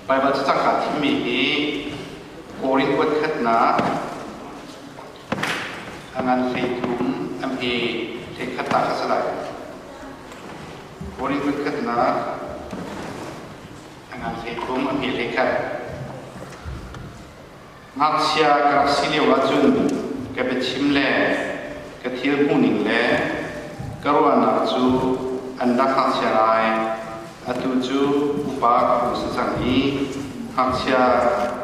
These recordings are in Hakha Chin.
Baibal cacang kaa thimmi hi Korin kuat khatnak a ngan 13 a hme 11 ta kha si lai. Korin kuat khatnak a ngan 13 a hme 11. Ngakchia ka rak si lio ahcun ka biachim le ka thil hmuhning le ka ruahnak cu an rak ngakchia ngai. Atu cu upa ka hung si cang i ngakchia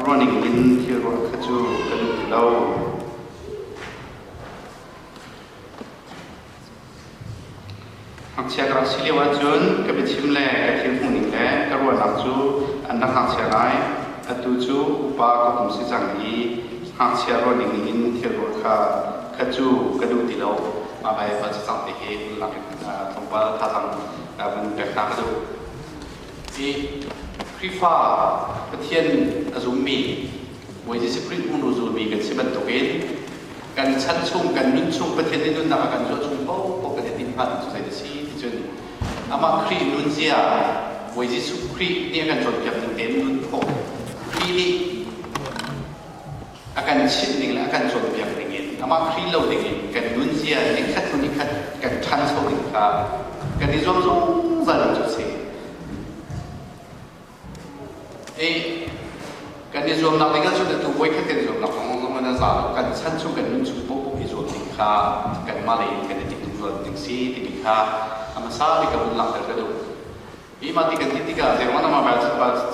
ruahning in thil ruah kha cu ka duh ti lo. Ngakchia ka rak si lio ahcun ka biachim le ka thil hmuhning le ka ruahnak cu an rak ngakchia ngai. Atu cu upa ka hung si cang i ngakchia ruahning in thil ruah kha kha cu ka duh ti lo. Mah Baibal cacang te hi lak in tlawmpal thazaang vun pek hna ka duh. Hi Khrihfa Pathian a zummi Bawi Jesuh Khrih hnu zulmi kan si bantukin kan chan chung kan nun chung Pathian nih nunnak a kan zuah chung paohpaoh kan i tinh hnga cu zei a si ti cun amah Khrih nunzia Bawi Jesuh Khrih nih a kan cawnpiak ning tein nun khawh Khrih nih a kan chimh ning le a kan cawnpiak ning in amah Khrih lo ding in kan nunzia nikhat hnu nikhat kan ṭhancho ding kha kan i zuam zungzal ding cu a si. I kan i zuamnak ding ahcun atu voikhat kan i zuamnak kong zong in a za lo. Kan chan chung kan nun chung paohpaoh i zuam ding kha kanmah lei in kan i timh zuam ding si timi kha a hmasa bik ka vun langhter ka duh. Hi mah ti kan ti tikah zeiruang dah mah bal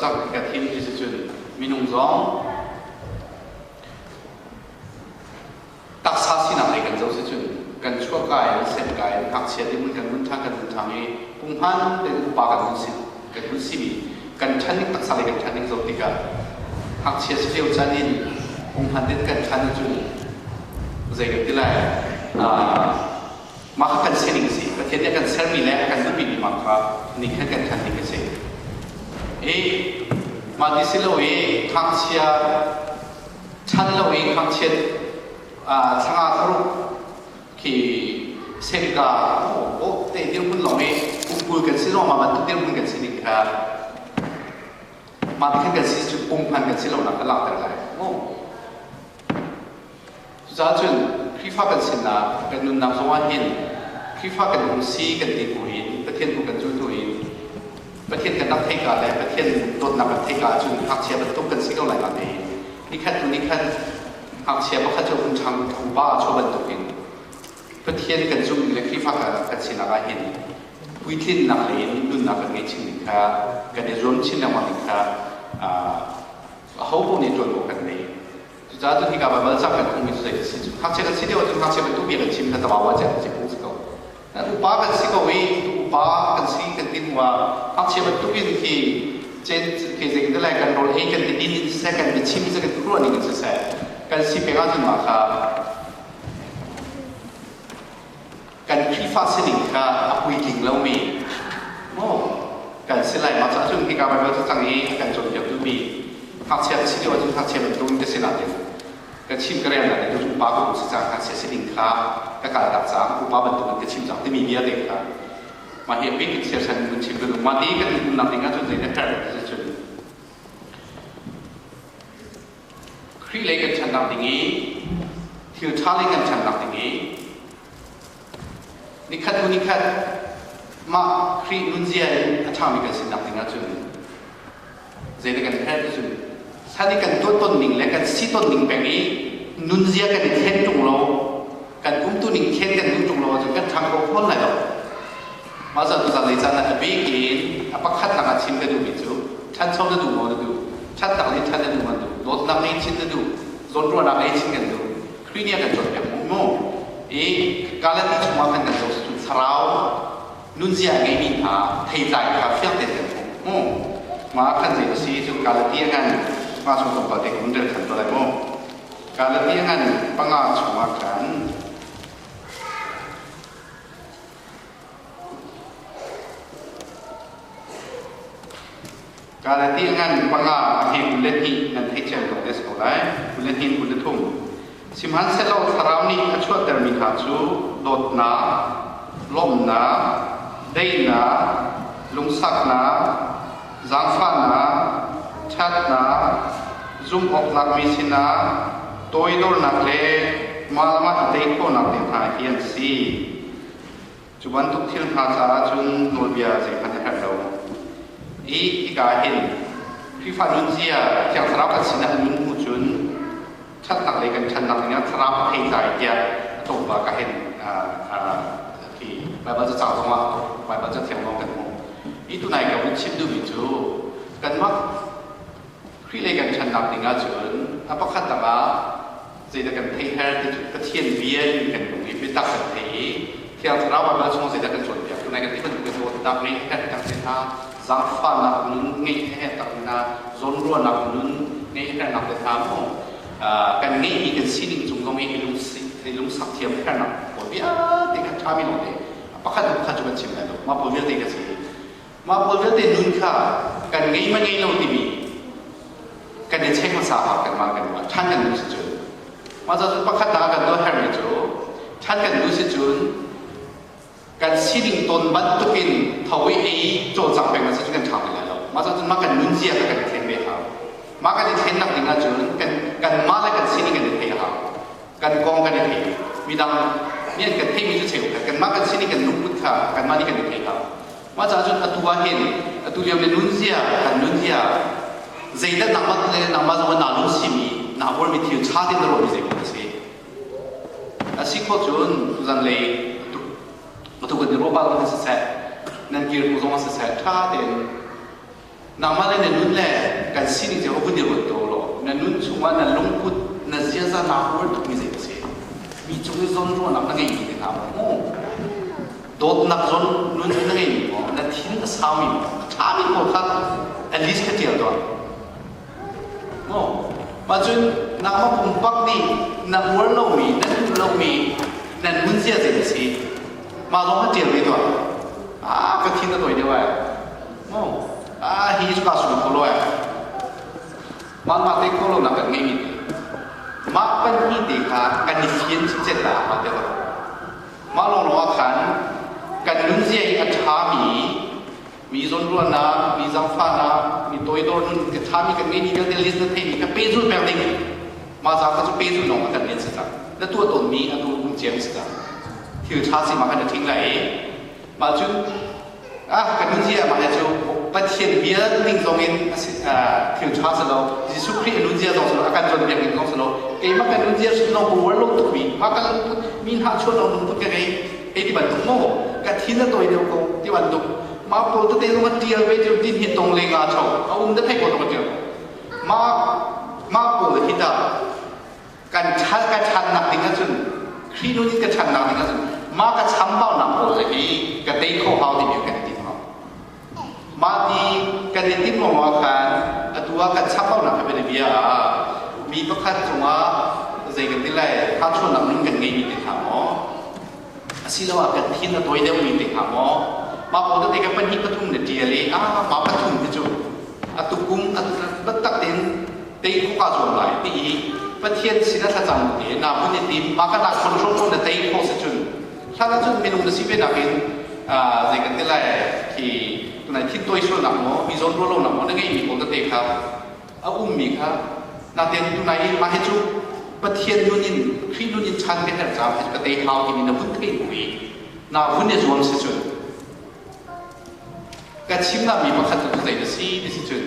cak ka thim ti si cun minung zong taksa sinak lei kan zoh si cun kan chuahka in semka in ngakchia ding kan vun ṭhang kan vun ṭhang i punghman tein upa kan vun si kan vun simi kan ṭhan ning taksa lei kan ṭhan ning zoh tikah ngakchia si lio caan in punghman tein kan ṭhan cun zei kan ti lai mah kha kan sining a si Pathian nih a kan sermi le a kan duhmi mah kha ning khan kan ṭhan ding a si i mah ti si lo i ngakchia ṭhan lo i ngakchiat thla thlaruk khi sengka o te dirhmun lawng i kum kan si zong ma bantuk dirhmun kan si ning kha mah khan kan si cu pung hman kan si lo nak ka langhter lai mu cucaah cun Khrihfa kan sinnak kan nunnak zong ah hin Khrihfa kan hung si kan ti hnu in Pathian hnu kan zul hnu in Pathian kan rak theih ka le Pathian dawtnak kan theih ka ahcun ngakchia bantuk kan si ko lai na tein nikhat hnu nikhat ngakchia pakhat cu hun ṭhang upa a chuah bantukin Pathian kan zumh le Khrihfa kan sinak ah hin puitlinnak lei in nunnak kan ngei chin ding kha kan i zuam chin lengmang ding kha aho paoh nih ṭuanvo kan ngei. Cucaah cun hika Baibal cang kan hmuhmi cu zei a si cu ngakchia kan si lio ahcun ngakchia bantuk bia kan chim kha tabawa ciah kan si phung si ko. Upa kan si ko i upa kan si kan ti hnu ah ngakchia bantuk in khi cen khi zei te lai kan rawl ei kan ti din in siseh kan biachim siseh kan khuaruah ning in siseh kan si peng ahcun mah kha kan Khrihfa sining kha a puitling lomi maw kan si lai mah caah cun hika Baibal cu cang i a kan cawnpiak duhmi ngakchia ka si lio ahcun ngakchia bantuk in ka si nain ka chim ka rel nain tu upa ka si cang ngakchia sining kha ka kal tak cang upa bantuk in ka chim cang timi bia te kha mah hi a bik in siasan in chim ka duh mah ti kan umnak ding ahcun zei na herh ti cun Khrih lei kan ṭhannak ding i thil ṭha lei kan ṭhannak ding i nikhat hnu nikhat mah Khrih nunzia in a ṭhami kan sinak ding ahcun zeidah kan herh ti cun hlan i kan tuah ton ning le kan si ton ning peng i nunzia kan i thlen ṭung lo kan umtu ning thlen kan duh ṭung lo ahcun kan ṭhang kho fawn lai lo. Mah zan tuzan lei caan ah a bik in a pakhatnak ah chim ka duhmi cu ṭhancho na duh maw na duh, ṭhatnak nih ṭhan na duh maw na duh, dawtnak ngei chin na duh, zawnruahnak ngei chin kan duh. Khrih nih a kan cawnpiak mu mu. I Galati chungah khan kan zoh cun thlarau nunzia a ngeimi hna theitlai kha fiang tein kan hmuh mu. Mah khan zei a si cun Galati a ngan mah chung tlawmpal te kan rel than to lai mu. Galati a ngan panga chungah khan Galati ngan panga a he 22 nan theih cio ko te si ko lai. 22 23. Sihmanhsehlaw thlarau nih a chuahtermi hna cu dawtnak, lawmhnak, daihnak, lungsaknak, zaangfahnak, ṭhatnak, Ṭhatnak, zumhawktlakmi sinah toidornak le mah le mah i tei khawhnak te hna hi an si. Cu bantuk thil hna caah cun nawlbia zeihmanh a herh lo. I hika hin Khrihfa nunzia Thiang Thlarau kan sinah a nun hnu cun ṭhatnak lei kan ṭhannak dingah thlarau a theitlai tiah a tlawmpal ka hin khi Baibal cacang zongah Baibal cathiang zong kan hmuh. Hi tunai ka vun chim duhmi cu kanmah Khrih lei kan ṭhannak ding ahcun a pakhat dang ah zeidah kan theih her ti cu Pathian bia in kan nung i biatak kan thei i Thiang Thlarau Baibal chung zeidah kan cawnpiak tunai kan ti bantuk in dawtnak ngeih a herh tak te hna zaangfahnak nun ngeih a herh tak hna zawnruahnak nun ngeih a herhnak te hna mu kan ngeihmi kan sining cung zong i lungsak thiam hernak pawl vialte kha ṭhami lawngte pakhat pakhat cu kan chim lai lo mah pawl vialte ka si mah pawl vialte nun kha kan ngei ma ngei lo timi kan i check hmasa hau kanmah kanmah ṭhan kan duh si cun mah ca cun pakhat ah kan tuah herhmi cu ṭhan kan duh si cun kan sining tawn bantukin tho i ei cawlcang peng si cu kan ṭha ti lai lo. Mah cun mah kan nunzia kha kan i thlen ve hau. Mah kan i thlennak ding ahcun kan kanmah le kan sining kan i thei hau. Kan kong kan i thei. Midang nih an kan theimi cu cheu khat. Kanmah kan sining kan lungput kha kanmah nih kan i thei hau. Mah caah cun atu ah hin atu lio le nunzia kan nunzia zeidah nangmah le nangmah zong naa lung simi naa uarmi thil ṭha tein na ruahmi zei a si. A si khawh cun tuzanlei atu kan i ruah bal in siseh, nan kir hnu zong ah siseh, ṭha tein nangmah le na nun le kan sining cio vun i ruat ko law na nun chungah na lungput, na ziaza naa uar tukmi zei a si? Mi cung i zawnruahnak na ngeimi te hna maw? Dawtnak zawn nun na ngeimi maw? Na thin a saumi maw? A ṭhami pawl kha at least ka ṭial tuah. Maw? Mah cun nangmah pumpak nih na uar lomi, na duh lomi, nan nunzia zei a si? Mah zong kha ṭial ve tuah. Ah, ka thin a tawi deuh ai. Maw? Ah, hi cu kaa sum kho lo ai. Mah mah te kho lo nak kan ngeimi te. Mah pahnih te kha kan i fian cicet ah a deuh. Mah lawnglawng ah khan kan nunzia hi a ṭhami mi zawnruahnak, mi zaangfahnak, mi toidor nun ka ṭhami kan ngeimi vialte list na theimi kha pehzulh pek ding. Mah za kha cu pehzulh lawng a kan rian si cang. Na tuah tawnmi a tu um ciam si cang. Thil ṭha si ma kha na ṭhing lai i mah cun ah kan nunzia mah cu Pathian bia ning zong in thil ṭha si lo Jesuh Khrih a nunzia zong si lo a kan cawnpiak ning zong si lo keimah kan nunzia sin lawng uar lo tukmi mah kan mi hna chuah lo lungput ka ngei hei ti bantuk maw ka thin a tawi deuh ko ti bantuk mah pawl tete zong a ṭial ve cu din hi tong le nga cho a um da thei ko tong a ṭial mah mah pawl hi ta kan ṭhan ka ṭhannak ding ahcun Khrih nun in ka ṭhannak ding ahcun mah ka chambaunak pawl hi ka tei kho hau timi kan ti hau mah ti kan i timh ruangah khan atu ah kan chambaunak kha bianabia ah mi pakhat cungah zei kan ti lai thachuahnak nun kan ngeimi te hna maw asiloah kan thin a tawi deuhmi te hnga maw mah pawl tete ka pahnih pathum na ṭial i ah mah pathum hi cu atu kum atu taktak tein tei khawh kaa zuam lai ti i Pathian sin a thlacam te na vun i tim mah ka nak control ko na tei khawh si cun hlan ahcun minung na si ve nakin zei kan ti lai khi tunai thin tawi sualnak maw mi zawn ruah lonak maw na ngeihmi pawl tete kha a ummi kha natein tunai i mah hi cu Pathian nun in Khrih nun in chan ka herh caah ka tei hau timi na vun thei hnu i na vun i zuam si cun ka chimnak mi pakhat cu zei na si ti si cun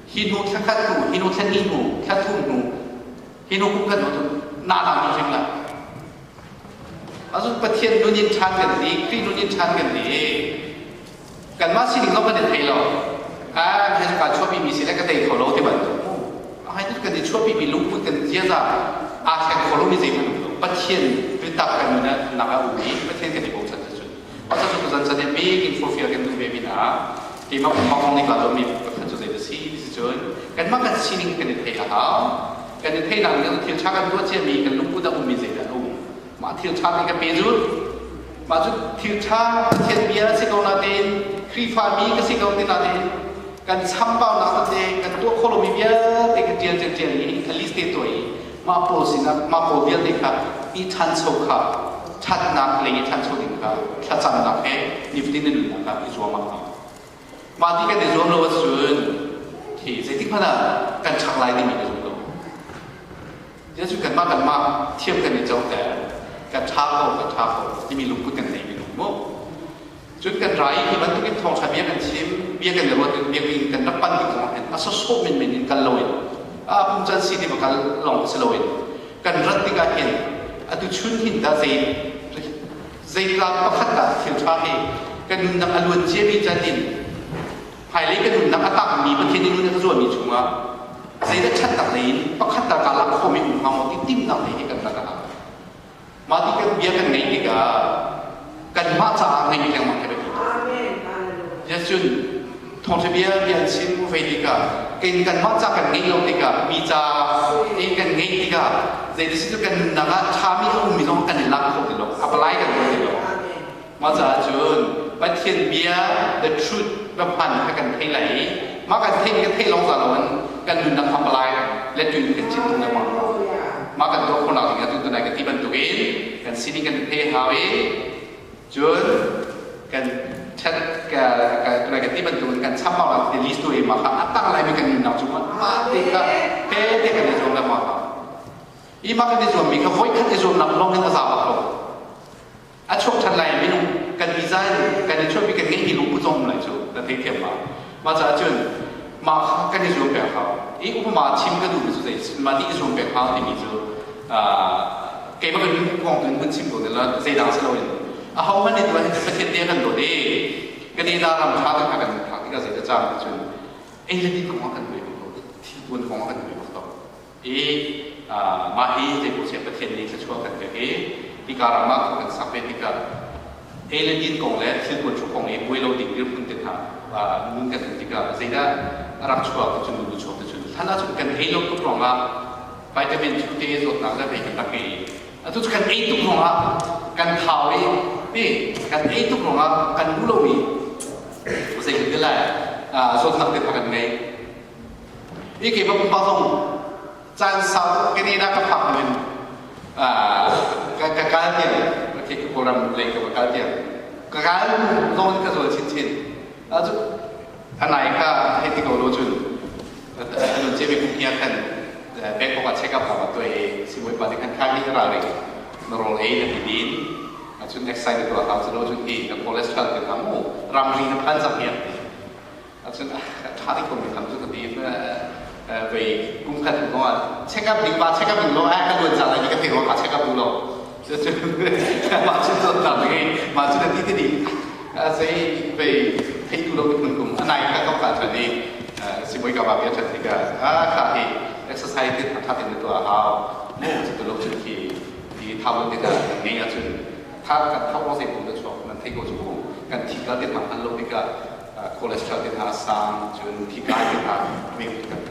hi hnu thla khat hnu hi hnu thla hnih hnu thla thum hnu hi hnu kum khat hnu cun na dang tu hrim lai Azun Pathian nun in ṭhan kan ti Khrih nun in ṭhan kan ti kanmah sining zong kan i thei lo ah hei ka chuahpi mi si le ka tei kho lo ti bantuk hai tu kan i chuahpi mi lungput kan ziaza aa thleng kho lo mi zei hmanh um lo Pathian biatak kan nun nak a um i Pathian kan i bochan cun Masa cu zan zan in bik in fulfill kan duh ve mi na keimah pumpak zong nih kaa zuam mi pakhat cu zei a si ti cun kanmah kan sining kan i thei a hau kan i theihnak nih thil ṭha kan tuah ciami kan lungput a ummi zeidah a um mah thil ṭha nih ka pe zul mah cu thil ṭha Pathian bia si ko natein Khrihfami ka si ko ti natein kan chambaunak tete kan tuah khawh lomi vialte ka ṭial ṭial ṭial i a list te tuah i mah pawl sinah mah pawl vialte kha i ṭhancho kha ṭhatnak lei i ṭhancho ding kha thlacamnak he nifatin na nunnak ah i zuam a hau mah ti kan i zuam lo ahcun khi zeitik Zeitik hmanh ah kan ṭhang lai timi ka zum lo. Jesuh kanmah kanmah thiam kan i coter, kan ṭha ko, kan ṭha ko timi lungput kan nei minung mu. Cun kan ra i hi bantukin thawngṭha bia kan chim, bia kan i ruat biakinn kan rak pan tik zongah hin a sawsawh menmen in kal loin, a pum can si ti va kal lawng si loin, kan rat tikah hin atu chun hin dah zei zeitla pakhat dah thil ṭha hi kan nunnak a luan ciami can in hmailei kan nunnak a tangmi Pathian nih nun a ka zuahmi chungah zeidah ṭhatnak lei in pakhat tal kaa lak khawhmi um hnga maw ti timhnak lei hi kan rak a hau. Mah ti kan bia kan ngeih tikah kanmah caah ngeih lengmang hi biapi tuk. Cun thawngṭha bia bia an chim vei tikah kei kanmah ca kan ngeih lo tikah mi ca in kan ngeih tikah zeitis cu kan nunnak ah ṭhami a ummi zong kan i lak kho ti lo, apply kan tuah ti lo. Mah caah cun Pathian bia the truth biahman kha kan thei lai i mah kan theih kan theih lawng za loin kan nunnak apply le tuin kan cin tung lengmang. Mah kan tuah khawhnak ding ah cun tunai ka ti bantukin kan sining kan thei hau i cun kan chat ka tunai ka ti bantukin kan chambau la ti list tu i mah kha a tang lai mi kan nunnak cu mah te kha he te kan i zuam lengmang hau. I mah kan i zuammi kha voikhat i zuamnak lawng in a za bak lo. A chuak ṭhan lai minung kan design kan i chuahmi kan ngeihmi lungput zong um lai cu na theithiam ma. Mah caah cun mah kha kan i zuam peng hau. I upama chim ka duhmi cu zei mah nih i zuam peng hau timi cu keimah kan kong tu in hun chim ko ne la zeidang si loin aho hmanh nih tuah hin Pathian te kan dawt i Canada ram ṭha te kha kan phak tikah zei caan cun ei le din kong ah kan buai bak lo thil tuan kong ah kan buai bak lo. I mah hi zeipoh Pathian nih thluachuah kan pek i hika ram ah khua kan sak ve tikah ei le din kong le thil tuan kong i buai lo ding dirhmun te hna nun kan um tikah zeidah a rak chuak ti cun nun chuak ti cun hlan ah cun kan ei lo tuk ruangah vitamin cu te zawtnak le vei kan rak ngei i atu cu kan ei tuk ruangah kan thau i ti kan ei tuk ruangah kan duh lomi zei kan ti lai zawtnak te kan ngei. Hi keimah pumpak zong caan sau Canada ka phak in ka kal tiang okay, Kawlram lei ka va kal tiang ka kal zong ka zual chinchin. Cu anai kha hei ti ko lo cun anun cemi kum hia khan Bangkok ah check up ka va tuah i sibawi pa nih khan kha hi ralring na rawl ei na ti din cun exercise na tuah hau cu lo cun hi na cholesterol te hna mu ramri na phan cang hiam ti. Ahcun a ṭha ding komi tham cu ka ti. Vei kum khat hnu ah check up ding pa check up ding lo ai ka luan cang lai ti ka thei ruang ka check up duh lo. Cucu mah cu zawtnak ngei mah cu na ti ti ding zei vei thei duh lo phun kum a nai kha ka ka ṭhan i sibawi ka ba bia ṭhan tikah a kha hi exercise te ṭha tein na tuah a hau mu cu tu lo cun khi ti thau lo tikah ngei ahcun tha kan thau zei kum na chuak nan thei ko cu kan thi ka te hna hman lo tikah cholesterol te hna a sang cun thikai te hna meng kan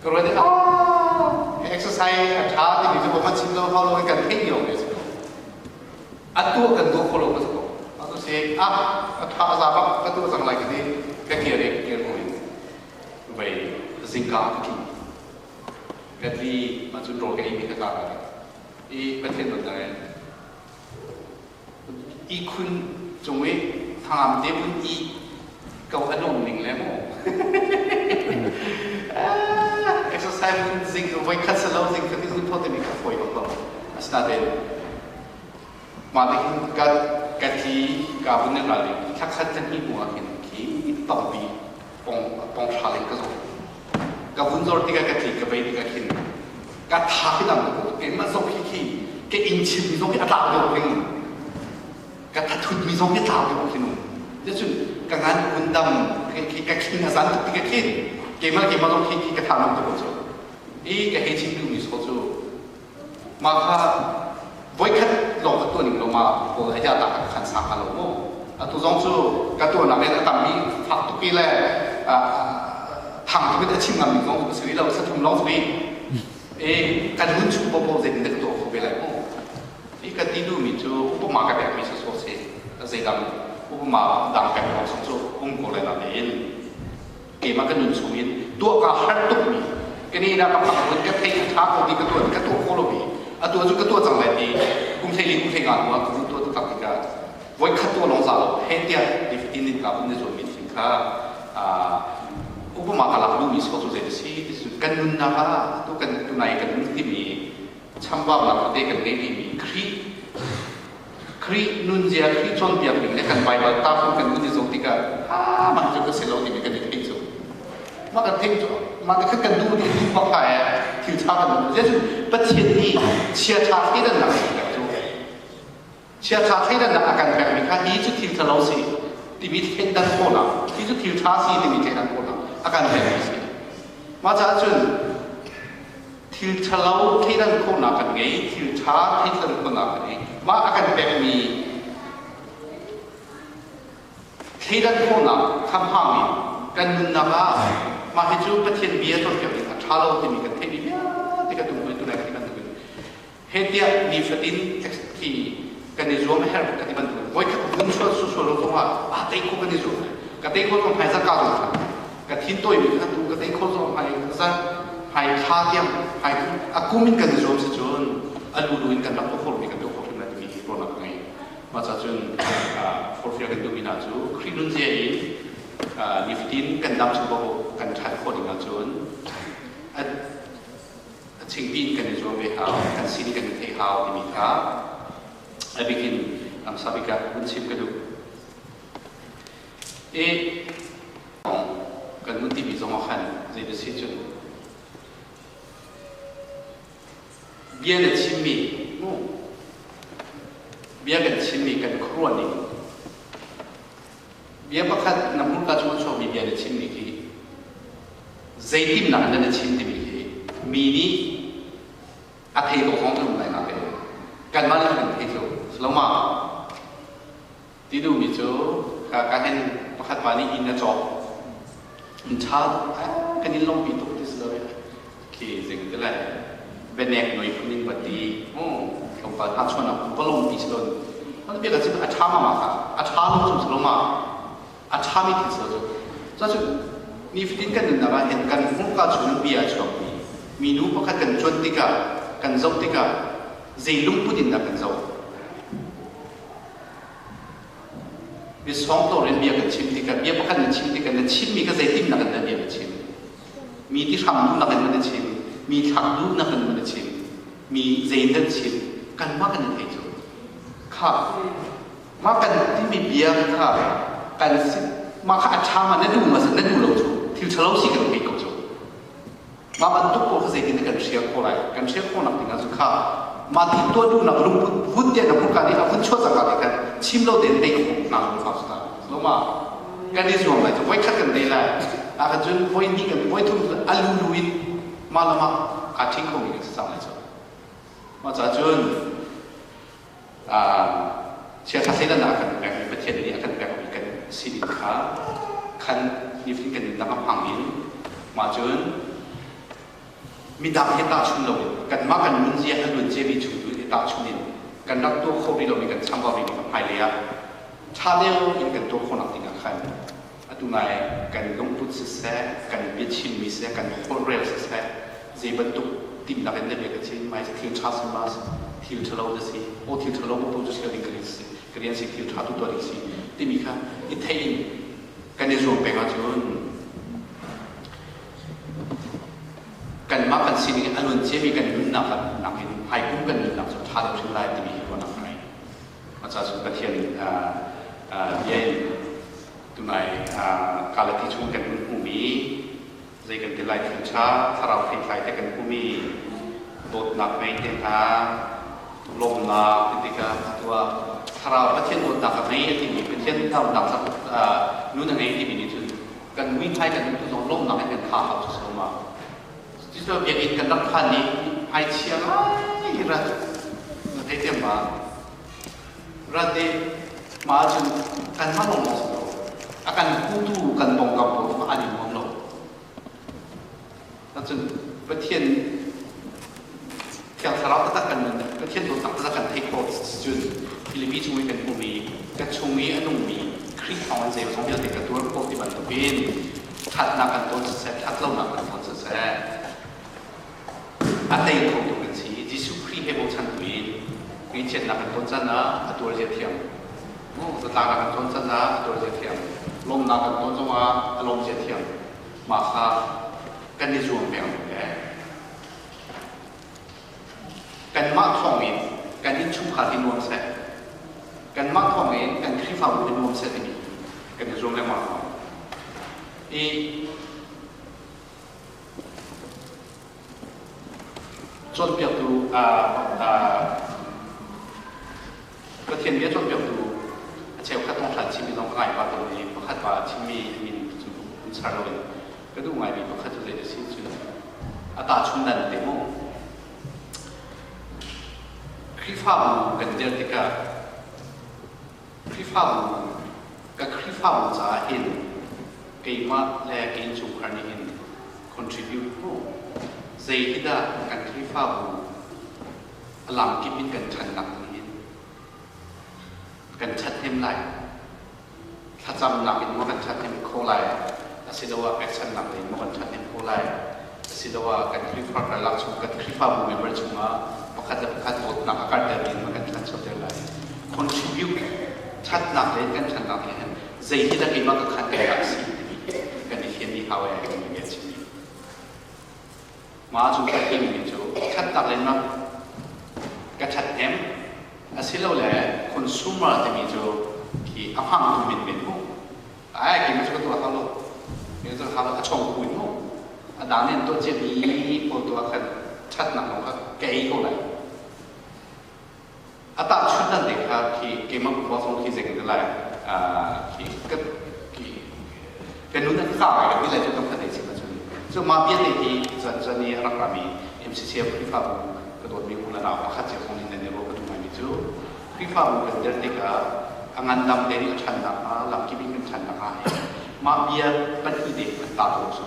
ka ruat ah exercise a tha timi cu kan chim lo hau lo kan theih lio ve si ko a tuah kan tuah kho lo ka si ko atu si ah a tha a za bak ka tuah cang lai ka ti ka kir i kir ko in vei zingka ka tli ka tli ma cun rawl ka ei mi ka ka i Pathian dawtnak in Ihkhun cung i thangam te vun ih ko a nuam ning le mu. Exercise vun zing voi khat salo zing khat in tho timi kha fawi bak lo. Asinain mah te hin ka ka tli ka vun in ral thla khat kan hnih hnu ah khin khi tongpi pong pong hra ling ka zor. Ka vun zor tikah ka tli ka vei tikah khin ka tha khi dam ko keimah zong khi khi ka inn chim mi zong hi a tlau deuh ding ka thathut mi zong hi a tlau deuh khi nu cun ka ngan kun dam khi ka khin a zan tuk ti ka khin keimah keimah zong khi khi ka tha nam tuk cu i ka hei chim duh mi so cu mah kha voikhat lawng ka tuah ning lo ma pawl a ya ta ka khan sa ka lo mu atu zong cu ka tuahnak in a tam mi fak tuk i le thang tuk in a chim ngam mi zong ka si lo sathum lawng si e kan hun chung popo zei tin ka tuah kho ve lai mu i ka ti duh mi cu upama ka pek mi so si zeidang upama dang pek lawng song cu um ko lai na tein keimah ka nun chung in tuah kaa harh tukmi ka ni na ka phak hun ka thei a ṭha ko ti ka tuah ka tuah kho lomi atu cu ka tuah cang lai ti kum hlei li kum hlei nga hnu ah ka vun tuah taktak tikah voi khat tuah lawng za lo he tiah nifatin in ka vun i zuammi thil kha. Upama ka lak duhmi sawh cu zei a si ti cu kan nunnak ah tu kan tunai kan nun timi chambaunak tete kan ngei rihmi Khrih Khrih nunzia Khrih cawnpiak ning le kan Baibal tahfung kan nun i zoh tikah ah mah cu ka si lo timi kan i theih cu mah kan theih cu mah te khan kan duh ti duh bak hlah ee thil ṭha kan duh zeicun Pathian nih chia ṭha thleidannak a kan pek cu chia ṭha thleidannak a kan pekmi kha hi cu thil ṭhalo si timi thleidan khawhnak hi cu thil ṭha si timi thleidan khawhnak a kan pekmi si mah caah cun thil ṭhalo thleidan khawhnak kan ngei, thil ṭha thleidan khawhnak kan ngei. Mah a kan pekmi thleidan khawhnak khamhang in kan nunnak ah mah hi cu Pathian bia cawnpiak ning a ṭha lo timi kan theihmi vialte kan tum tunai kan ti bantukin he tiah nifatin khi kan i zuam a herh ka ti bantukin voikhat vun sual su sual lo zongah ah tei khawh kan i zuam ka tei khawh zong hmaizarh ka zong ṭhan ka thin tawimi kha tu ka tei khawh zong hmai zarh hmai thla tiang hmai a kum in kan i zuam si cun a lulu in kan rak tuah khawh mi kan tuah khawh hrim lai timi hi ruahnak ka ngei mah ca cun forhfial kan duhmi hna cu Khrih nunzia in nifatin kan dam chung paoh kan ṭhan khawh ding ahcun a chingpi in kan i zuam ve hau kan sining kan i theih hau timi kha a bikin hmasa bik ah vun chim ka duh. I kan nun timi zong ah khan zei na si cun bia na chimmi mu bia kan chimmi kan khuaruah ning bia pakhat na hmurka chung a chuakmi bia na chimmi khi zeitinnak in na chim timi khi mi nih a thei ko zong kan um lai na te kanmah nih kan thei lo loma ti duhmi cu ka ka hen pakhat pa nih inn a cawk inn ṭha kan in lawmhpi tuk ti si lo khi zing te le benek noi phun in va ti tlawmpal hna chuan ah va lawmpi si lo an bia ka chim a ṭha ma ma kha a ṭha lo cu si lo ma a ṭhami thil si lo cu cu nifatin kan nunnak ah hin kan hmurka chung bia a chuakmi minu pakhat kan cuan tikah kan zoh tikah zei lungput in dah kan zoh Misawngtlawr in bia kan chim tikah bia pakhat na chim tikah na chimmi kha zeitinnak in dah bia na chim? Mi ti hram duhnak in maw na chim? Mi thlak duhnak in maw na chim? Mi zei in dah na chim? Kanmah kan i thei cu. Kha mah kan timi bia kha kan si mah kha a ṭha ma na duh ma na duh lo cu thil ṭhalo si kan thei ko cu. Mah bantuk pawl kha zeitin kan hrial khawh lai? Kan hrial khawhnak ding ah cun kha mah ti tuah duhnak lungput vun te na hmurka nih a vun chuah cangka te khan chim lo tein tei khawh nak lung fak ta lo ma kan i zuam lai cu voi khat kan tei lai ah khan cun voi hnih kan voi thum a lulu in mah le mah aa ṭhing khomi kan si cang lai cu mah ca cun chiaṭha thleidannak a kan pekmi Pathian nih a kan pekmi kan sining kha khan nifatin kan nunnak a hmang in mah cun midang he tahchun loin kanmah kan nunzia a luanciami chung tu i tahchun in kan rak tuah kho rih lomi kan chambau rihmi kha hmailei ah ṭha deuh in kan tuah khawhnak dingah khan atu ngai kan lungput siseh kan biachimmi siseh kan holhrel siseh zei bantuk timhnak in na bia ka chim mai thil ṭha si ma thil ṭhalo na si aw thil ṭhalo bu cu si ding ka si ka rian si thil ṭha tu tuah ding si timi kha i theih in kan i zuam peng ahcun kanmah kan sining a luan ciami kan nunnak nakin hmaikum kan nunnak cu ṭha deuh hrim lai timi hi ruahnak ka ngei. Maca cun Pathian bia in tunai Galati chung kan hun hmuhmi zei kan ti lai thil ṭha thlarau theihtlai te kan hmuhmi dawtnak ngei te hna lawmnak ti tikah atu ah thlarau Pathian dawtnak a ngei a timi Pathian dawtnak nun a ngei timi nih cun kan muihmai kan tu zong lawmnak in kan kha hau cu so ma cucu biakinn kan rak phan i ai chia ngai rat na thei thiam ma rat i ma cun kan mah lawng si lo a kan putu kan pawngkam pawl an i nuam lo cun Pathian Thiang Thlarau taktak kan nun Pathian dawtnak taktak kan theih khawh cun Filipi chung i kan hmuhmi ka chung i a nungmi Khrih thawng in zeizong vialte ka tuar khawh ti bantukin ṭhatnak kan tawn siseh ṭhatlonak kan tawn siseh a tei khotu kan si Jesuh Khrih he bochan tuin ngaihchiatnak kan tawn can ah a tuar zia thiam zatlaknak kan tawn can ah a tuar zia thiam lawmnak kan tawn zongah a lawm zia thiam. Mah kha kan i zuam peng le kanmah thawngin kan innchungkhar hi nuam seh, kanmah thawngin kan Khrihfabu hi nuam seh timi kan i zuam lengmang. I cawnpiaktu Pathian bia cawnpiaktu a cheukhat thonghlan chimmi zong ka ngai pah tawn i pakhat pa chimmi a min cu an char loin ka duh ngaimi pakhat cu zei a si cun a tahchun dan te mu. Khrihfabu kan dir tikah Khrihfabu ka Khrihfabu caah hin keimah le ka innchungkhar nih hin contribute mu zei hi dah kan Khrihfabu a lamkip in kan ṭhannak ding hin kan ṭhathnem lai. Thlacamnak in maw kan ṭhathnem khawh lai, asiloah pekchanhnak in maw kan ṭhathnem khawh lai, asiloah kan Khrihfa karlak chung kan Khrihfabu member chungah pakhat le pakhat dawtnak a karhter in maw kan ṭhanchoter lai. Contribute ṭhatnak le kan ṭhannak he hin zei hi dah keimah ka khan kan rak si timi kan i fian dih hau ee timi bia chimmi. Mah cu ka timi cu ṭhatnak le mak ka ṭhathnem asilole consumer timi cu khi a hmangtu menmen mu. Ai keimah cu ka tuah hau lo. Keimah cu hau lo a chong kuin mu. A dang nih an tuah ciami pawl tuah khan ṭhatnak lawng kha ka ei ko lai. A tahchunh nan te kha khi keimah khua zong khi zei kan lai khi ka khi ka nun an ka ngai mi lai cu kan phan chim ahcun cu mah bia te hi zan zan i a rak rami MCCF Khrihfabu ka dawtmi u le nau pakhat cio zong nih nan i ruah ka duh ngaimi cu Khrihfabu kan dir tikah a ngandam te nih a ṭhan nakhnga lamkip in kan ṭhan nakhnga mah bia pahnih te an ta tawn cu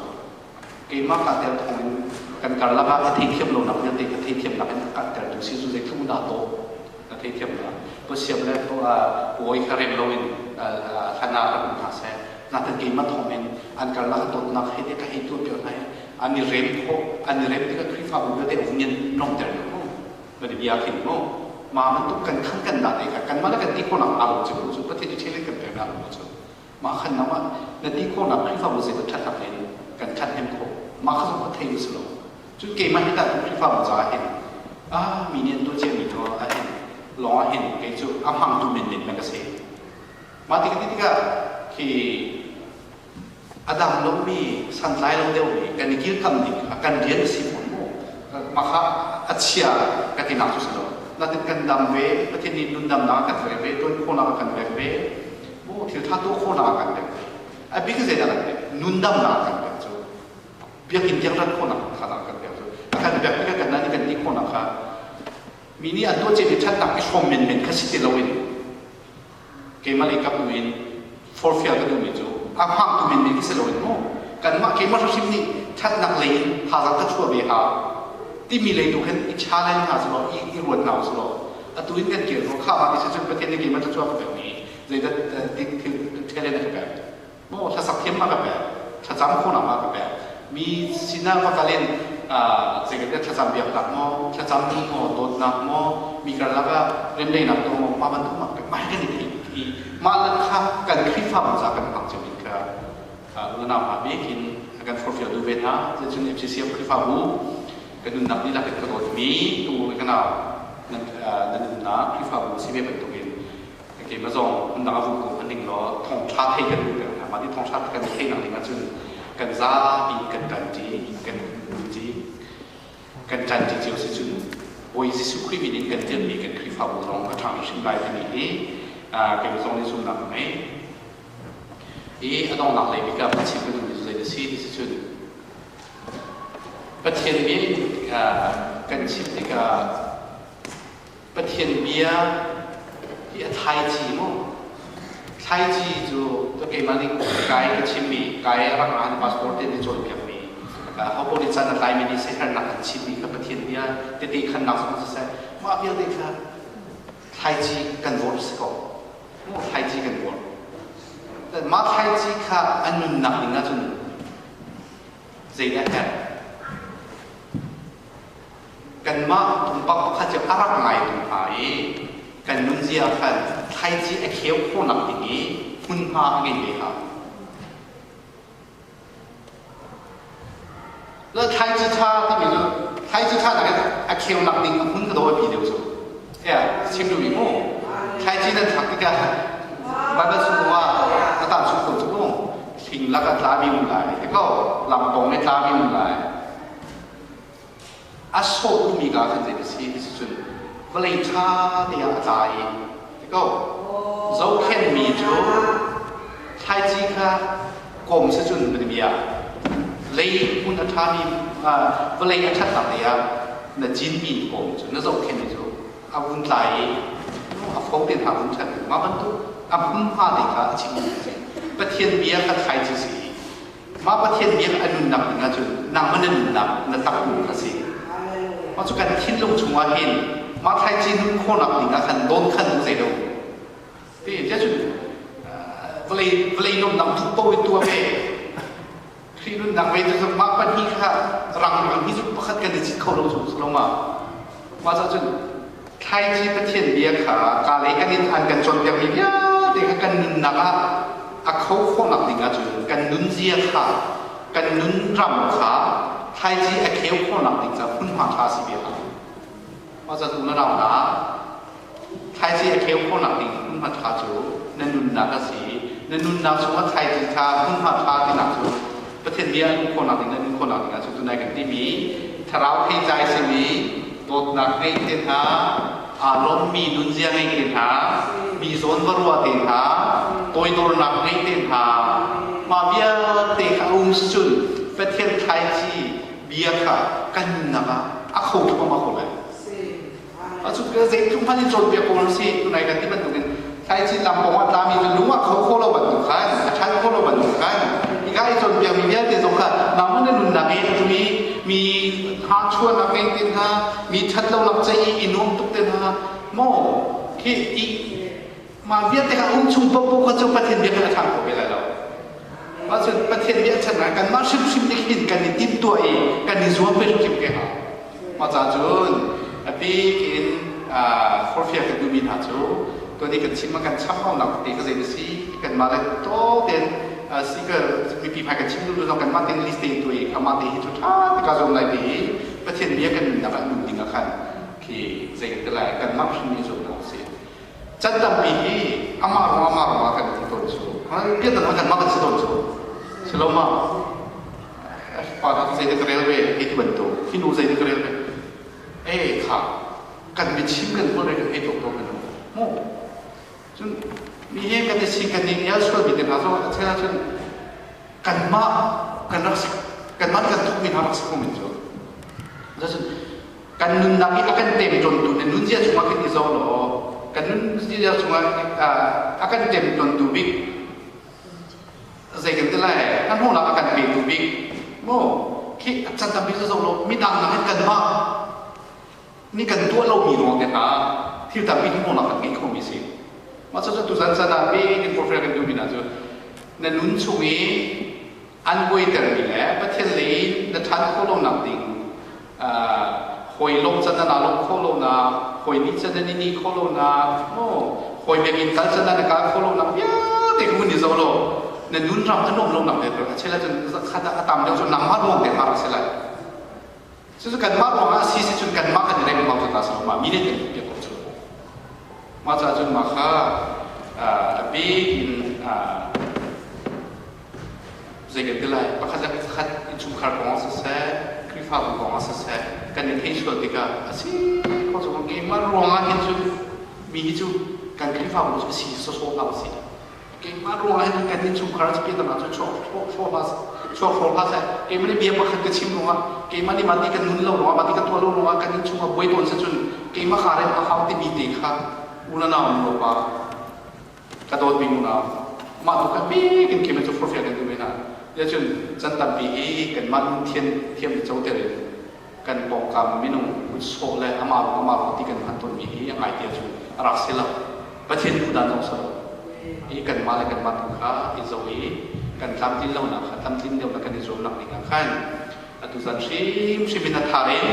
Keimah kaa tel thawngin kan karlak ah a theithiam lonak vialte ka theithiamnak in a karhtertu si cu zeitluk dah dawh na theithiam la. Pasiam le pawi kha rem loin hlan ah rak um hna seh. Natin keimah thawngin an karlak a dawtnak he te ka hei tuah piak hna i an i rem khawh an i rem tikah Khrihfabu vialte a vun in lawmhter deuh mu. Kan i bia khin mu. Ma bantuk kan khan kan dah te kha kanmah le kan ti khawhnak aa lo cu cu Pathian cu chele kan pek dah lo cu. Mah khan nangmah na ti khawhnak Khrihfabu zeitluk ṭhatnak in kan ṭhathnem khawh mah kha zong ka thei si lo. Cun keimah hi tah Khrihfabu caah hin ah mi nih an tuah ciami tu ah hin lawng ah hin kei cu a hmangtu menmen na ka si. Mah ti ka ti tikah khi a dam lomi santlai lo deuhmi kan i kilkam ding kha kan rian a si fawn mu. Mah kha a chia ka tinak cu si lo. Natin kan dam ve, Pathian nih nundamnak a kan pek ve, tuan khawhnak a kan pek ve, Maw thil tha tuah khawhnak a kan pek. A bik zeidah kan pek? Nundamnak a kan pek cu. Biakinn tiang rat khawhnak kha a kan pek cu. A kan pek tikah kan nih kan ti khawhnak kha mi nih an tuah ciami ṭhatnak i hrawm menmen kha si ti loin keimah lei kap in forfial ka duhmi cu a hmangtu menmen khi si loin mu kanmah keimah hrimhrim nih ṭhatnak lei in thazaang ka chuah ve hau timi lei tu khan i challenge hna selaw i ruat hna usulaw atu in kan kir ko kha ma ti cun Pathian nih keimah thluachuah ka pek mi zeidah dik thil talent a ka pek maw hlasak thiam ma ka pek thlacam khawhnak ma ka pek mi sinah va kal in zeidah thlacam biaknak maw thlacam maw dawtnak maw mi karlak ah remdaihnak tuah maw mah bantuk ma pek mah hi kan i theih i mah le kha kan Khrihfabu ca kan hmang cio ding kha unau hna bik in kan forhfial duh ve hna cun MCCF Khrihfabu Ka nunnak dihlak in ka dawtmi tu ka nau nan nan umnak Khrihfabu si ve bantukin keimah zong nundang a vung ko hman ning law thawngṭha thei kan duh peng hna. Mah ti thawngṭha kan theihnak ding ahcun kan zapi in kan ṭanṭi kan ṭi kan ṭanṭi cio si cun Bawi Jesuh Khrih min in kan dirhmi kan Khrihfabu zong a ṭhang hrim lai timi hi keimah zong nih zumhnak ka ngei. I a donghnak lei bik ah chim ka duhmi cu zei a si ti si cun Pathian bia in kan chim tikah Pathian bia hi a thlaici mu. Thlaici cu keimah nih kai ka chimmi, kai a rak an pastor te nih cawnpiakmi, hopo nih can a tlaimi nih siaherhnak an chimmi kha Pathian bia tete khannak zong siseh, mah vialte kha thlaici kan vorh si ko. Mu thlaici kan vorh. Mah thlaici kha a nunnak ding ahcun Zeidah herh? Kanmah pumpak pakhat cu a rak ngaitu hna i kan nunzia khan thlaici a kheu khawhnak ding i hmunhma a ngei ve hau. La thlaici ṭha timi cu thlaici ṭha nakin a kheunak ding a hmun ka dawi pi deuh cu. Yeah, chim duhmi mu. Thlaici nan thlak tikah Bible chung zongah a tam chung ko cu mu. Hling lak a tlami um lai. Te ko lam pawng i tlami um lai. A sawh duhmi ka khan zei si ti cun vawlei ṭha te ah a tla i te ko zohkhenhmi cu thlaici kha kawm si cun na bia lei hmun a ṭhami vawlei a ṭhatnak lei ah na cinmi kawm cu na zohkhenhmi cu a vun tla i a fo te hna vun ṭhat mah bantuk a hmunhma te kha a chimmi a si. Pathian bia kha thlaici si. Mah Pathian bia a nunnak ding ahcun nangmah na nunnak na takpum kha si. Mah cu kan thinlung chungah hin mah thlaici nun khawhnak ding ah khan dawn khan duh zei lo. Ti tia cun vawlei vawlei nuamnak duh paoh in tuah ve. Khrih nunnak ve cu mah pahnih kha rang rang hi cu pakhat kan i cit kho lo cu lo ma. Mah cah cun thlaici Pathian bia kha ka lei kan in an kan cawnpiakmi vialte kha kan nunnak ah a kho khawhnak ding ahcun kan nunzia kha kan nun ram kha thlaici a kheu khawhnak ding ca hmunhma ṭha si ve hau. Mah ca u le nau hna thlaici a kheu khawhnak ding hmunhma ṭha cu na nunnak a si. Na nunnak chungah thlaici ṭha hmunhma ṭha tinak cu Pathian bia an um khawhnak ding le nun khawhnak ding ahcun tunai kan timi thlarau theitlai simi dawtnak ngei te hna aa lawmmi nunzia ngei te hna mi zawn va ruah te hna toidornak ngei te hna mah vialte kha a um cun Pathian thlaici bia kha kan nunnak ah a kho thluahmah ko lai. Acu zeitluk hmanh in cawnpiak ko si tunai kan ti bantukin thlaici lam pawng ah tlami cu lung ah kho kho lo bantuk khan a ṭhan kho lo bantuk khan hika i cawnpiakmi vialte zong kha nangmah na nunnak i mi mi ha chuahnak ngei te hna mi ṭhat lo lak cei i i nuam tuk te hna maw khi i mah vialte kha um chung paohpaoh kha cu Pathian bia khan a ṭhang kho ve lai lo. Mah cun Pathian bia chan ah kanmah hrimhrim nih hin kan i timhtuah i kan i zuam ve hrimhrim ke hau. Mah ca cun a bik in forfiak kan duhmi hna cu tuani kan chim kan cham nak te kha zei a si kanmah le to tein si ka mipi hmai kan chim duh zong kanmah tein list tein tuah i amah te hi cu ṭha te ka zuam lai ti i Pathian bia kan nunnak ah nun ding ah khan khi zei kan ti lai kanmah hrim nih zuam hna usih. Can tampi hi amah ruang amah ruang ah kan ti tawn cu. Biatak ah kanmah kan si tawn cu. Si lo ma? Pa hna zei ka rel ve hei ti bantuk. Hi nu zei ka rel ve. Eh kha kan biachim kan hmul re kan hei tuk tawn kan mu. Cun mi he kan i si kan i el sual mi te hna zong a chel ahcun kanmah kan rak si kanmah kan thukmi hna rak si ko men cu. Cun kan nunnak i a kan temṭawntu na nunzia chungah khin i zoh law kan nunzia chungah a kan temṭawntu bik zei kan ti lai hnahnawhnak a kan petu bik maw khi a can tampi cu zoh law midang nak hin kanmah nih kan tuah lomi ruang te hna thil tampi hnahnawhnak kan ngei khomi si mah cucu tuzan chan ah mi in forfare kan duhmi hna cu na nun chung i an buaitermi le Pathian lei na ṭhan khawh lonak ding hawi lawm can na lawm khawh lonak hawi nih can na ni khawh lonak maw hawi biakinn kal can na kal khawh lonak vialte mun i zo lo na nun ram a nuam lonak te a chel ahcun khat a tam deuh cu nangmah ruang te har a si lai cucu kanmah ruangah a si si cun kanmah kan i rem ko cu ta si lo mah mi nih kan piak ko cu mah caah cun mah kha a bik in zei kan ti lai pakhat le pakhat innchungkhar kong ah siseh Khrihfabu kong ah siseh kan i theih sual tikah a si kho cu keimah ruangah hin cun mi hi cu kan Khrihfabu cu si sawsawh hlah usih keimah ruangah hin kan innchungkhar cu piahtana cu chuak hlah chuak hlah seh keimah nih bia pakhat ka chim ruangah keimah nih mah ti kan nun lo ruangah mah ti kan tuah lo ruangah kan innchung ah buai tawn si cun keimah kaa rem a hau timi te kha u le nau nu le pa Ka dawtmi unau, mah tu kha bik in khi cu forfial kan duh ve hna. Cun can tampi hi kanmah nun thiam thiam coter in kan pawngkam minung kut sawh le amah ruang amah ruang ti kan hman tawnmi hi a ngai ti ahcun a rak si lo. Pathian duh dan zong si lo. I kanmah le kanmah tu kha i zoh i kan tlamtlin lonak kha tlamtlin deuhnak kan i zuamnak ding ah khan atu zan hrimhrim in a thar in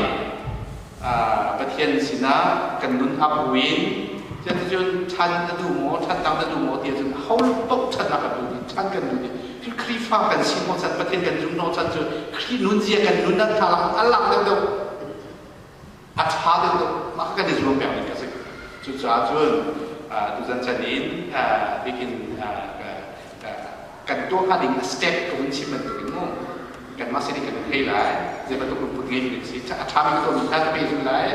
Pathian sinah kan nun ap buin cun ṭhan na duh maw ṭhatnak na duh maw ti ahcun ho paoh ṭhatnak a duh dih. Ṭhan kan duh i Khrihfa kan si hnawh chan Pathian kan zum hnawh chan cu Khrih nunzia kan nun an ṭha a lang deuhdeuh a ṭha deuhdeuh mah kan i zuam peng ding ka si. Cucaah cun tuzan chan in bikin kan tuah hnga ding step ka vun chim bantukin mu kanmah sin in kan thei lai zei bantuk lungput ngei mi si a ṭhami ka tuahmi kha ka pehzulh lai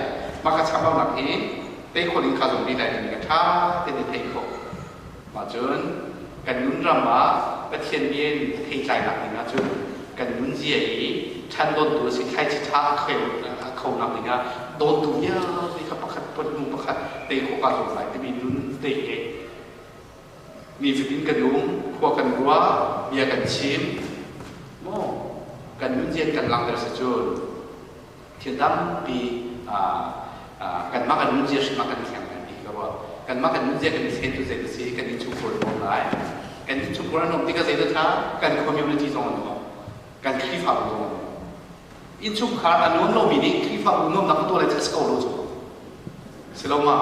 mah ka chambaunak hi tei khawh ding kha zong rih lai timi ka ṭha tein i theih khawh. Mah cun kan nun ram ah Pathian bia in a theitlainak ding ahcun kan nunzia i ṭhan dawntu a si thlaici ṭha a khonak ding ah dawntu vialte kha pakhat pot hnu pakhat tei khawh kaa zuam lai timi nun te he nifatin kan um, khua kan ruah, bia kan chim, maw kan nunzia kan langhter si cun thil tampi kanmah kan nunzia hrim ah kan thleng lai ti ka ruah. Kanmah kan nunzia kan i thlen cu zei si kan innchungkhar a nuam lai. Kan innchungkhar a nuam tikah zei dah ṭha? Kan community zong a nuam. Kan Khrihfabu zong a nuam. Innchungkhar a nuam lomi nih Khrihfabu nuamnak a tuah lai cu a si ko lo cu. Si lo ma?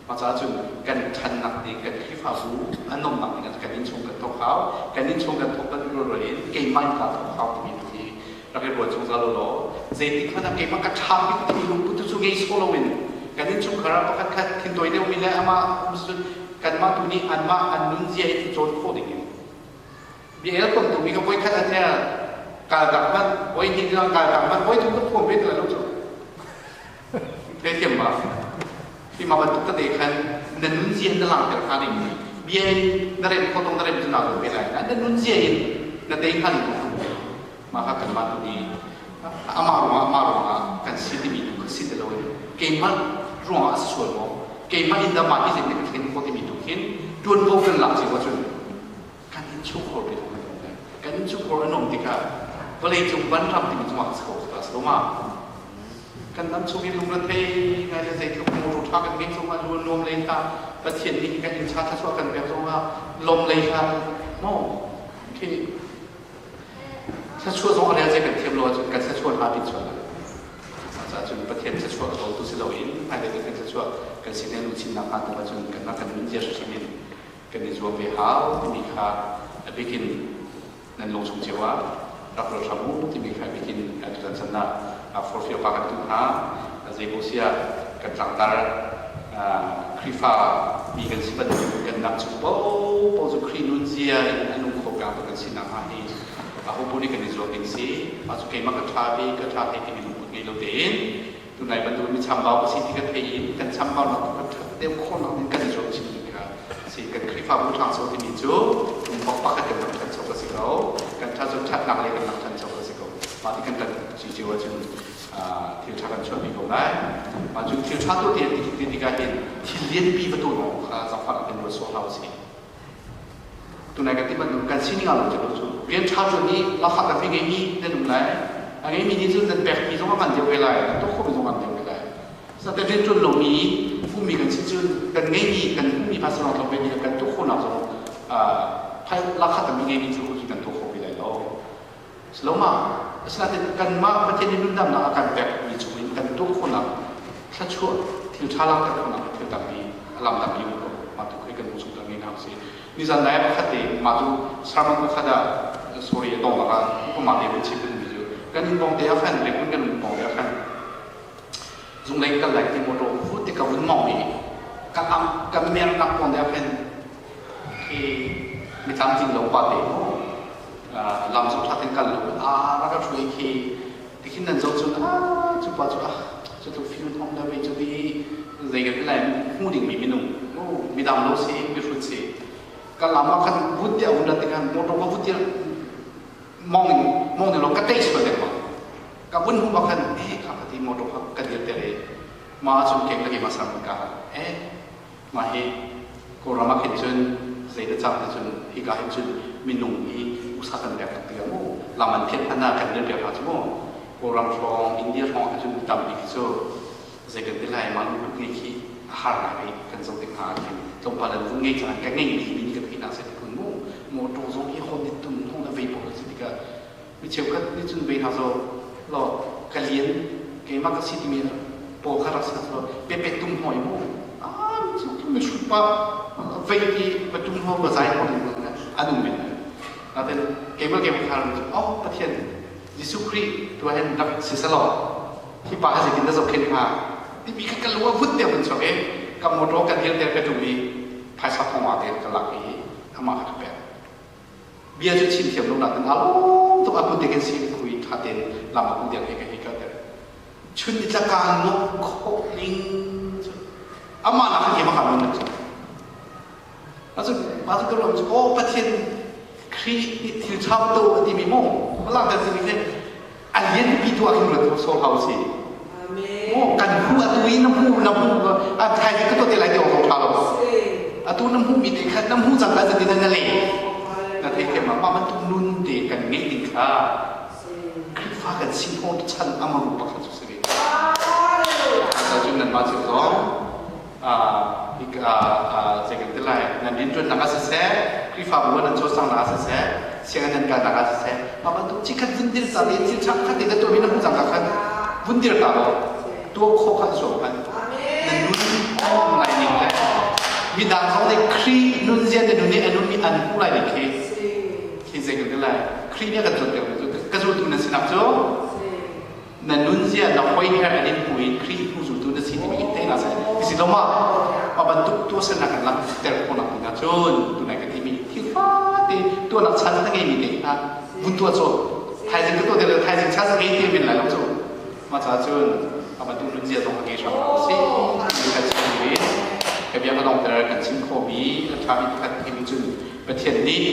Mah caah cun kan ṭhannak ding, kan Khrihfabu a nuamnak ding ah kan innchung kan thawk hau. Kan innchung kan thawk kan rualrual in keimah in kaa thawk hau timi tu hi rak i ruat zungzal u law zeitik hmanh ah keimah ka ṭha bik timi lungput tu cu ngei sawh loin kan innchungkhar ah pakhat khat thintawi deuhmi le amah um cun kanmah tu nih anmah an nunzia in i cawn khawh ding in bia el kom tumi ka voi khat an el kal tak hmanh voi hnih tiang kal tak hmanh voi thum ka phuam ve ti lo cu Theithiam ma? Hi ma bantuk tete khan na nunzia na langhter hnga ding mi bia in na rem kho tong na rem cu naa zuam ve lai. Na nunzia in na tei hnga ding kong mah kha kanmah tu nih amah ruangah amah ruangah kan si timi tu kha si ti loin keimah ruangah a si sual maw keimah in dah mah hi zeitin ka thlen khawh timi tu khin ṭuanvo kan lak cio ahcun kan innchungkhar te zong an um lai. Kan innchungkhar an um tikah vawleicung vanram timi cungah ka si ko ka si lo ma? Kan dam chung i lungrethei ngai le zeitluk motor ṭha kan ngeih zongah lu nuam lei hlah Pathian nih kan inn ṭha thluachuah kan pek zongah lawm lei hlah maw khi thluachuah zong a rel zei kan thiam lo ahcun kan thluachuah hna pin chuah lai caah cun Pathian thluachuah a dawtu si loin hmailei Pathian thluachuah kan sin he luchinnak hnga tu ahcun kanmah kan nun zia hrimhrim in kan i zuam ve hau timi kha a bikin nan lungchung cio ah rak ruat hram u timi kha bikin tutan chan ah forhfial pa kan tuh hna. Zei ko siah kan tlangtar Khrihfa mi kan si bantukin kan dang chung paohpaoh cu Khrih nunzia in a nung kho peng tu kan si nakhnga hi aho paoh nih kan i zuam ding si. Mah cu keimah ka ṭha bik ka ṭha thei timi lungput ngei lo tein tunai bantuk mi chambau ka si ti kan theih in kan chambaunak tu kan ṭhat deuh khawhnak ding kan i zuam chin ding kha si kan Khrihfabu ṭhangcho timi cu pumpak pakhat kan rak ṭhancho ka si ko kan ṭhancho ṭhatnak lei kan rak ṭhancho ka si ko mah ti kan ṭan cio ahcun thil ṭha kan chuahpi ko lai mah cu thil ṭha tu ti ti tikah hin thil lianpi va tuah lawng kha zaangfah kan ruat sawh hlah usih Tunai kan ti bantuk kan sining ah lo cu rian ṭha ṭuan i lakah kan ngei ngeimi nan um lai. A ngeimi nih cun nan pekmi zong a ngan deuh ve lai, nan tuah khawhmi zong a ngan deuh ve lai. Sate rian ṭuan lomi ummi kan si cun kan ngeimi kan hmuhmi phaisa lawng tlawm ve nih kan tuah khawhnak zong lakah kan ngeimi cu kan tuah khawh ve lai lo. Siloma, asinain kanmah Pathian nih nundamnak a kan pekmi chungin kan tuah khawhnak thluachuah thil ṭha langhter khawhnak thil tampi a lam tampi um ko. Mah tu khi kan hmuh chung ngei hna usih. Nizan nai pakhat te mah cu sermon pakhat ah sorry a dong ah upama te vun chim kan mi cu kan inn pawng te ah khan Regun kan inn pawng te ah khan zunglei kal lai ti motor vut te ka vun mong i ka am ka mer nak pawng te ah khan khi mi tlamtling lo pa te lam zong ṭha tein kal lo a rak ka hruai khi tikhin nan zoh cun a cu pa cu ah cu tluk fim thong da vei cu hi zei kan lai hmu ding mi minung midang lo si mihrut si ka lam ah khan vut te a un rat tikhan motor ka vut ti mong in mong ni lo ka tei sual lengmang ka vun hmu ah khan eh kha ka ti motor kha ka dir te le ma cun keng ka ma sang ka eh Mah hi Kawlram ah khin cun zei na cang ti cun hika hin cun minung hi usa kan pek tuk tikah mu lam an phiat hmanh ah kan rel piak hna cu mu Kawlram hrawng India hrawng ah cun tampi khi cu zei kan ti lai mah lungput ngei khi a har ngai kan zoh tik hna ah khin tlawmpal an vun ngei cang kan ngei mi mi nih kan theih nak si ti kun mu motor zong hi hon tum hong na vei pawl si tikah mi cheukhat nih cun vei hna zaw law ka lian keimah ka si timi paw kha rak si hna pepe tum hoi mu ah mi hrut pa vei ti va tum ho va zai ho ni. An um men. Natin keimah keimah kha cu oh Pathian Jesuh Khrih tu hin rak si selaw hi pa hi zeitin dah zohkhenh hnga timi kha ka lung a vut te vun chuak i ka motor kan dir ter ka ṭum i phaisa thongwa te ka lak i amah kha ka pek. Bia cu chim thiam lo natin a lawm tuk a kut te kan si kui ṭha tein lam a kut diang he ka hei kalter. Chun ni tlaka nok khawh ning cu amah nak khan keimah kha lung cu. Macun mah cu ka ruah cu aw Pathian Khrih nih thil ṭha tu a timi mu langter timi khi a lian pipi tu ah khin ruat kho sawh hau si. Mu kan hmu atu i na hmu na hmu a thaizing ka tuah te lai ti awk ṭha lo. Atu na hmuh mi te kha na hmu cang ka zati na le na thei thiam ma mah bantuk nun te kan ngeih ding kha Khrihfa kan si hnaw chan amaru pakhat cu si ve. Cun nanmah cio zong zei kan ti lai nan rianṭuannak ah siseh Khrihfabu ah nan cawlcanghnak ah siseh sianginn nan kalnak ah siseh mah bantuk cikhat vun dir ta te thil ṭha khat te na tuahmi na hmuh cangka khan vun dir ta law tuah khawh kha zuam hmanh nan nun awm lai ning le midang zong nih Khrih nunzia te nun nih a nunmi an hmuh lai ning khi khi zei kan ti lai Khrih nih a kan cawnpiak mi cu ka zultu nan sinak cu na nunzia na hoiher an in hmu in Khrih hnu zultu na si timi in theihnak si ti si lo ma mah bantuk tuahsernak kan langhter khawhnak ding ahcun tunai ka timi thil fate tuahnak chan na ngeimi te hna vun tuah cu thaizing ka tuah te thaizing chan na ngei te men lai lo cu mah caah cun a bantuk nunzia zong a ngei hram hram si ti kan chim in ka bia ka dongter kan chim khawhmi a ṭhami pakhat thimi cun Pathian nih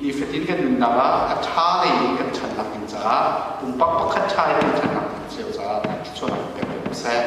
nifatin kan nunnak ah a ṭha lei in kan ṭhannak ding caah pumpak pakhat ṭha in kan ṭhannak ding cio caah thluachuahnak pek ko seh.